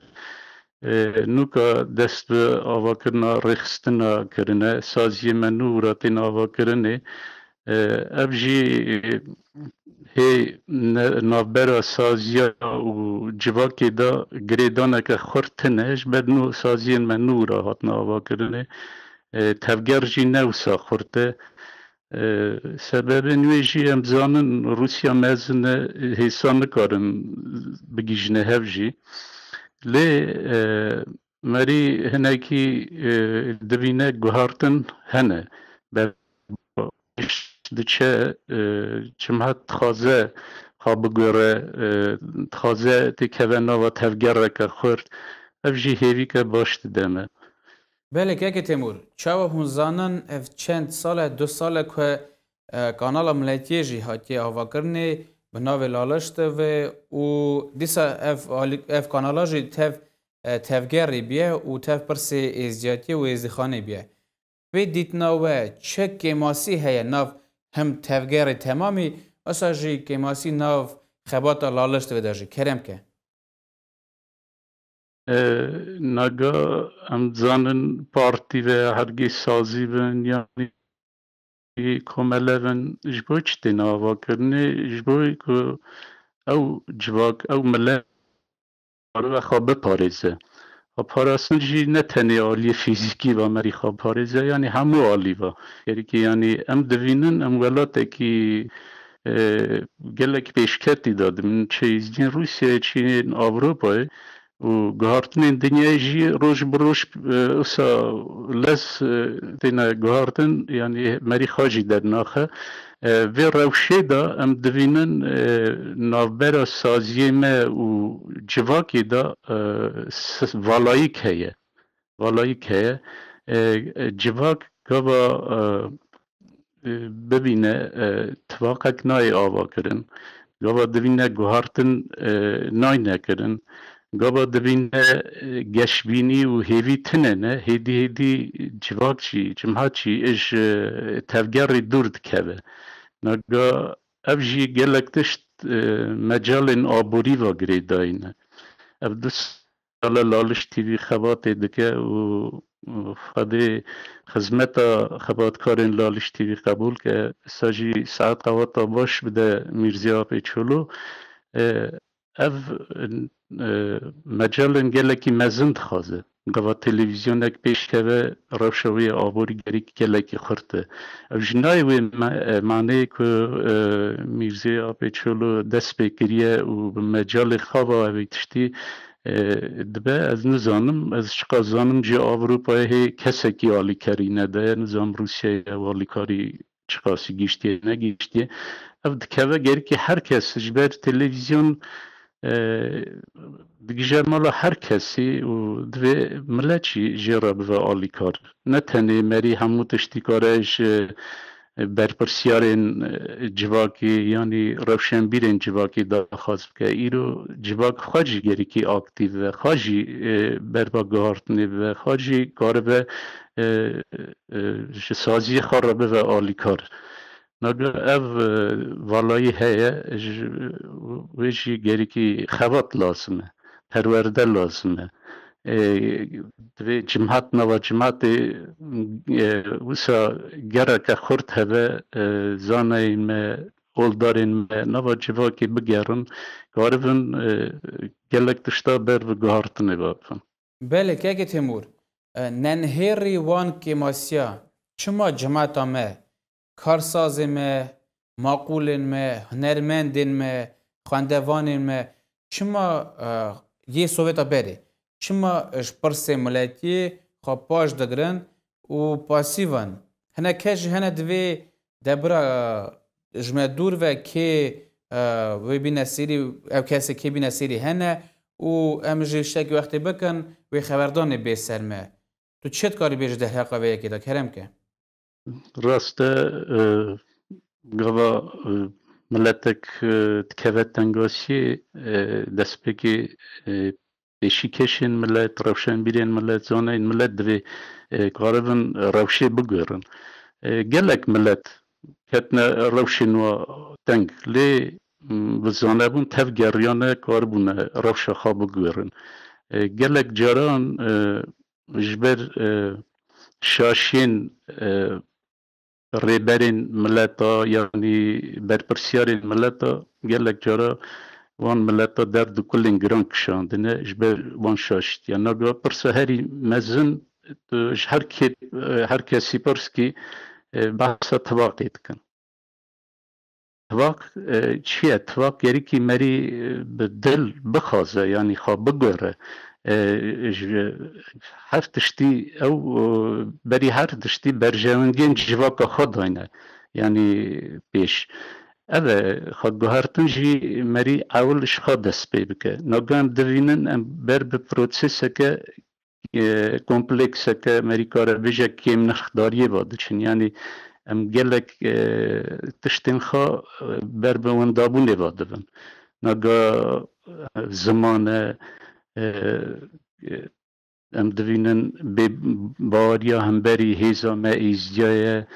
E, nûka dest bi avakirina rêxistina kirine, saziyê me nû wira tên avakirinê. E, ev jî, e, hê ne-, navbera saziya û civakê de girêdaneke xurt tune, ji ber nû saziyên me nû wira hatine avakirinê. E, tevger jî ne wisa xurt e. E, sebebên wê jî em zanin Rûsya mezin e, hêsan nikarin bigihîjine hev jî. Lê, e, merî hinekî, e, divîne guhartin hene. Ber diçe, e, çimhat dixwaze xwe bigore, e, dixwaze têkeve nava tevgereke xurt. Ev jî hêvîke baş dide me. Belê, keke Têmûr, çawa hûn zanin ev çend sal e, du sal e ku, e, kanala miletiyê jî hatiye avakirinê bi navê Laliş T V û dîsa ev alî-, ev kanala jî tev, e, tevgerê bûye û tev pirsê êzdiyatiyê û êzdîxanê bûye. Vê dîtina we çi kêmasî heye nav him tevgerê temamî, wisa jî kêmasî nav xebata Laliş T V de jî? Kerem ke. E, naga em dizanin partî ve hergî sazî bin, yanî komele bin, ji bo çi têne avakirinê? Ji bo ku ew civak, ew milet xwe biparêze. Xwe parastin jî ne tenê aliyê fîzîkî ve merî xwe parêze, yanî hemû alî ve. Gerî yanî em divînin, em welatekî, e, gelek pêşketî de dibin. Çi êzdiyên Rûsyayê, çi yên Ewropayê û guhartinên dinyayê jî roj bi roj, e, wisa lez, e, têne guhartin, yanî merî xwe jî dernaxe. E, vê rewşê de em divînin, e, navbera saziyê me û civakê de, e, s-, valayîk heye. Valayîk heye. E, e, civak gava, e, e, bibîne, e, tifaqek nayê avakirin. Gava divîne guhartin, e, nayne kirin. Gava divîne, e, geşbînî û hêvî tune ne. Hêdî hêdî civak jî, cimhat jî ji tevgerê dûr dikeve. Naga ev jî gelek tişt, e, mecalên aborî ve girêdayî ne. Ev du sal e Laliş T V xebatê dike û, û Xwedê xizmeta xebatkarên Laliş T V qebûl ke, sa jî saet qewata baş bide Mîrzî Apê Çolo. E, ev, e, mecalên gelekî mezin dixwaze. gava televîzyonek pêş keve, rewşa wê aborî gerî gelekî xurt e. Ev ji nayê wê me-, e, maneyê ku, e, Mîrzê Apê Çolo dest pê kiriye û bi mecalê xwe ve evê tiştî, e, dibe, ez nizanim, ez çiqas zanim jî Ewropayê hê kesekî alîkarî nedaye, nizanim Rûsyayê ew alîkarî çiqasî gihîştiye, negihîştiye. Ev dikeve gerikî her kes ji ber televîzyon, e, digije mala her kesî û divê milet jî jê re bive alîkar. Ne tenê merî hemû tiştî kare ji, e, berpirsiyarên, e, civakê, yanî rewşenbîrên civakê daxwaz bike. Îro civak xwe jî gerikî aktîf be, xwe jî, e, ber bi guhartinê bibe, xwe jî karibe, e, e, ji saziyê xwe re bibe alîkar. Naga ev, e, valayî heye, ji, wê jî gerîkî xebat lazim e, perwerde lazim e. E, divê cimat nava cimatê, e, wisa gereke xurt hebe, e, zanayên me, oldarên me, nava civakê bigerin, karibin, e, gelek tişta ber bi guhartinê bibin. Belê, kekê Têmûr, e, nenhêrî wan kêmasiya çima cimata me, karsazên me, maqûlên me, hunermendên me, xwendevanên me, çima, e, yê Sovêta berê, çima ji pirsê miletiyê xwe paş digirin û pasîv in? Hinek kes jî hene di vê debira, e, ji me dûr ve kê, e, wê bîne sêrî, ev kesê kê bîne sêrî hene û em jî ştekî wextê bikin, wê xeberdanê bê ser me. Tu çi dikarî bêjî derheqa vê yekê de, kerem ke? Rast e, e, gava, e, miletek, e, dikeve tengasiyê, e, destpêkê, e, pêşîkêşên milet, rewşenbîrên milet, zanayên milet divê, e, karibin rewşê bigurin. E, gelek milet ketine rewşên wa teng. Lê, m, bi zanebûn tevgeriyane karibûne rewşa xwe bigurin. E, gelek caran, e, ji ber, e, şaşiyên, e, rêberên mileta, yanî berpirsiyarên mileta, gelek cara wan mileta derd û kulên giran kişandine ji ber wan şaşîtiyan. Naga pirsa herî mezin, tu ji her kê, her kesî pirs kî, e, behsa tivaqê dikin. Tivaq, e, çi ye? Tivaq gerîkî merî, e, bi dil bixwaze, yanî xwe bigore. E, ji her tiştî ew, e, berî her tiştî berjewendiyên civaka xwe dayne, yanî pêş. Ev e, xwe guhertin jî merî ewil ji xwe dest pê bike. Naga em divînin em ber bi proseseke, e, komplekseke merî kare bêje kêmnirxdariyê ve diçin. Yanî em gelek, e, tiştên xwe, e, ber bi wendabûnê ve dibin. Naga, e, ziman e, e, e, em divînin bêbaweriya hemberî hêza me êzdiya ye,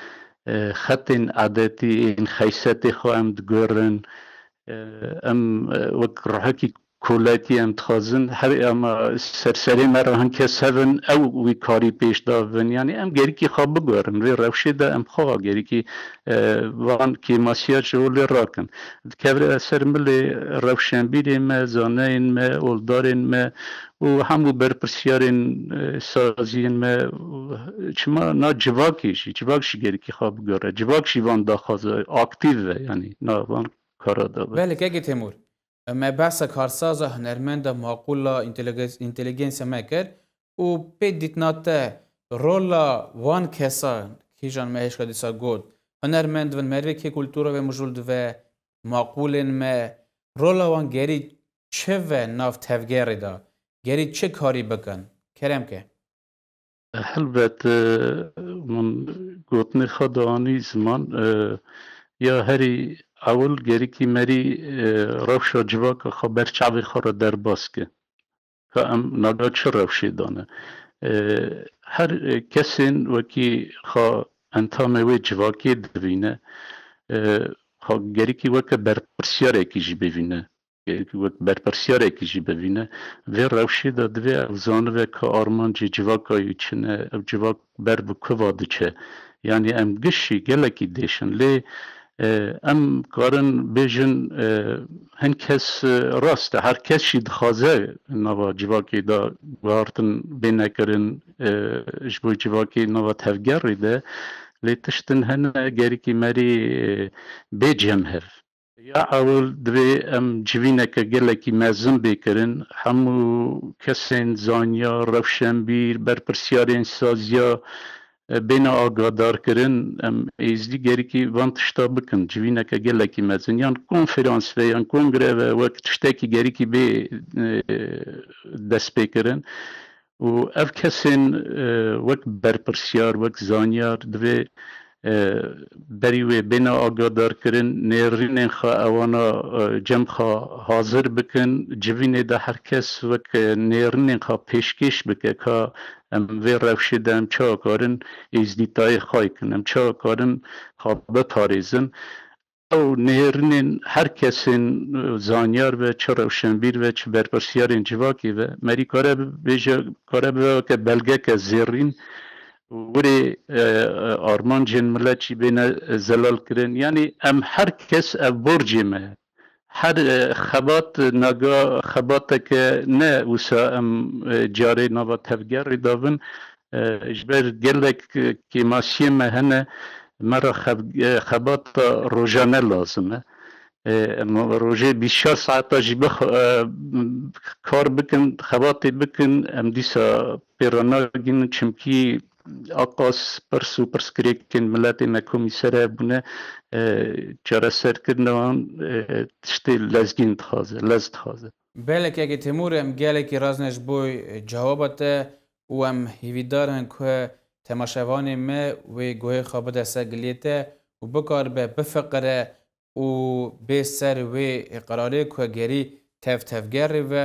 e, xetên edetî ên xeysetê xwe em digorin, e, em, e, wek ruhekî koletî em dixwazin, her ama serserê me re hin kes hebin, ew wî karî pêş da bibin. Yanî em gerîkî xwe bigorin. Vê rewşê de em xwe gerîkî, e, van kêmasiya ji holê rakin. Dikevre ser milê rewşenbîrê me, zaneyên me, oldarên me û hemû berpirsiyarên, e, saziyên me, çima na civakê jî, civak jî gerîkî xwe bigore. Civak jî van daxwaza aktîv ve, yanî na van kara de be. Belê, kekê Têmûr. Me behsa karsaza, hunermenda, maqûla, întelegen-, întelîgensa me kir û pê dîtina te rola wan kesan, kîjan me hêşka dîsa got, hunermend bin, merivê kê kultura vê mijûl dive, maqûlên me, rola wan gerî çi ve nav tevgerê de, gerî çi karî bikin? Kerem ke. Helbet, e, min gotinê xwe de anî ziman, e, ya herî ewil gerîkî merî, e, rewşa civaka xwe ber çavê xwe re derbas ke. Ka em naga çi rewşê dane. E, her, e, kesên wekî xwe entamê wê civakê divîne, e, xwe gerîkî weke berpirsiyarekî jî bivîne. Wek berpirsiyarekî jî bivîne. Vê rewşê de divê ew zanibe ka armancê civaka wî çi ne, ew civak ber bi ku va diçe. Yanî em giş jî gelekî dêşin. Lê E, em karin bêjin, e, hin kes, e, rast e, her kes jî dixwaze nava civakê de guhartin bêne kirin, e, ji bo civakê nava tevgerê de, lê tiştin hene gerîkî merî, e, bê cem hev. Ya ewil divê em civîneke gelekî mezin bê kirin, hemû kesên zanya, rewşenbîr, berpirsiyarên saziya, e, bêne agadarkirin, em êzdî gerîkî van tişta bikin. Civîneke gelekî mezin, yan konferans ve, yan kongre ve, wek tiştekî gerîkî bê, e, destpêkirin. Û ev kesên, e, wek berpirsiyar, wek zanyar divê, e, berî wê bêne agadarkirin, nêrînên xwe ewana, e, cem xwe hazir bikin, civînê de her kes wek, e, nêrînên xwe pêşkêş bike, ka em vê rewşê de em çawa karin êzdîtayê xwe kin, em çawa karin xwe biparêzin. Ew nêrînên her kesên, e, zanyar ve, çi rewşenbîr ve, çi berpirsiyarên civakê ve, merî kare bêje, kare bibe weke belgeke zêrîn, û wirê, e, e, armancên milet jî bêne, e, zelal kirin. Yanî em her kes ev borcê me. Her, e, xebat, naga xebateke ne wisa em, e, carê nava tevgerê davin. E, ji ber gelek, e, kêmasiyê me hene, me re xeb-, e, xebata rojane lazim e. E, em rojê bîst çar saeta jî bix-, e, kar bikin, xebatê bikin, em dîsa pê re nagihînin, çimkî aqas pirs û pirsgirêkên miletê me ku mîsere bûne, e, çareserkirina wan, e, tiştê lezgîn dixwaze, lez dixwaze. Belê kekê Têmûr, em gelekî razine ji bo cewaba te û em hêvîdar in ku temaşevanê me wê guhê xwe bide ser giliyê te û bikaribe bifiqire û bê ser wê qerarê ku gerî tev tevgerê ve,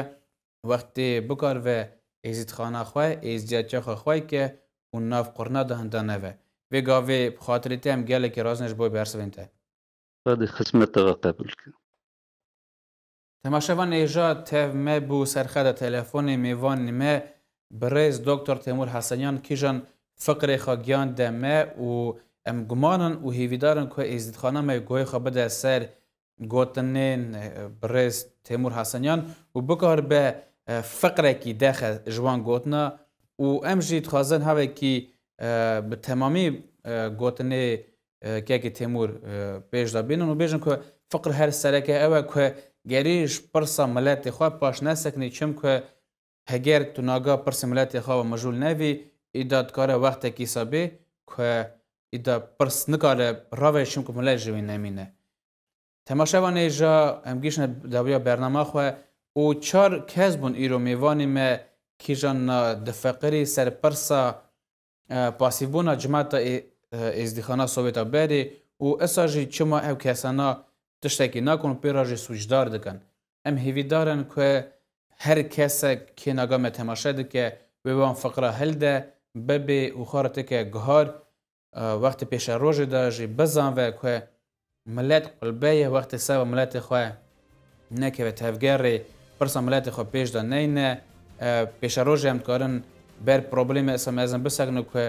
wextê bikaribe êzîdxana xwe, êzdiyatiya xwe xwey ke û nav qurna de hinda neve. Vê gavê bi xatirê te em gelekî razine ji bo bersivên te. Xwedê xizmeta we qebûl ke. Temaşevan, êja tev me bû ser xeta telefonê, mêvanê me birêz Doktor Têmûr Hesenyan kîjan fiqrê xwe giyan de me û em guman in û hêvîdar in ku êzdîdxana me guhê xwe bide ser gotinên, e, birêz Têmûr Hesenyan û bikaribe, e, fiqrekî dexe ji wan gotina û em jî dixwazin hevekî, e, bi temamî, e, gotinê, e, kekê Têmûr, e, pêş de bînin û bêjin ku fiqr her sereke ew e ku gerî ji pirsa miletê xwe paş nesekinî, çimku heger tu naga pirsê miletê xwe ve mijûl nevî, îda dikare wextekî sa bê ku îda pirs nikare rave, çimku milet ji wî nemîne. Temaşevanê, îja em gihîştine dawiya bernama xwe û çar kes bûn îro mêvanê me, kîjan na difeqirî ser pirsa, e, pasîvbûna cimata ê-, e, êzdîxana Sowêta berê û esa jî çima ew kesana tiştekî nakon û pê re jî sûcdar dikin. Em hêvîdar in ku her kesek kê naga me temaşe dike, wê wan fiqra hilde, bibê û xwe re tike guhar, e, wextê pêşerojê de jî bizanve ku milet qulbe ye, wextê seba miletê xwe nekeve tevgerê, pirsa miletê xwe pêş de neyne, e, pêşerojê em dikarin ber problemê esa mezin bisekinin ku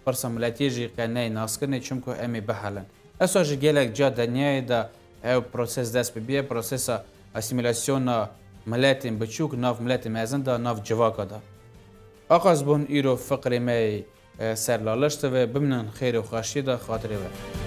pirsa miletiyê jî qe neyê naskirinê, çimku em ê bihelin. Esa jî gelek ca dinyayê de ew proses dest bi bîye, prosesa asîmîlasyona miletên biçûk nav miletê mezin de, nav civaka de. Aqas bûn îro fiqrê me yê, e, ser lalişt ve, biminin xêr û xweşiyê de xatirê we.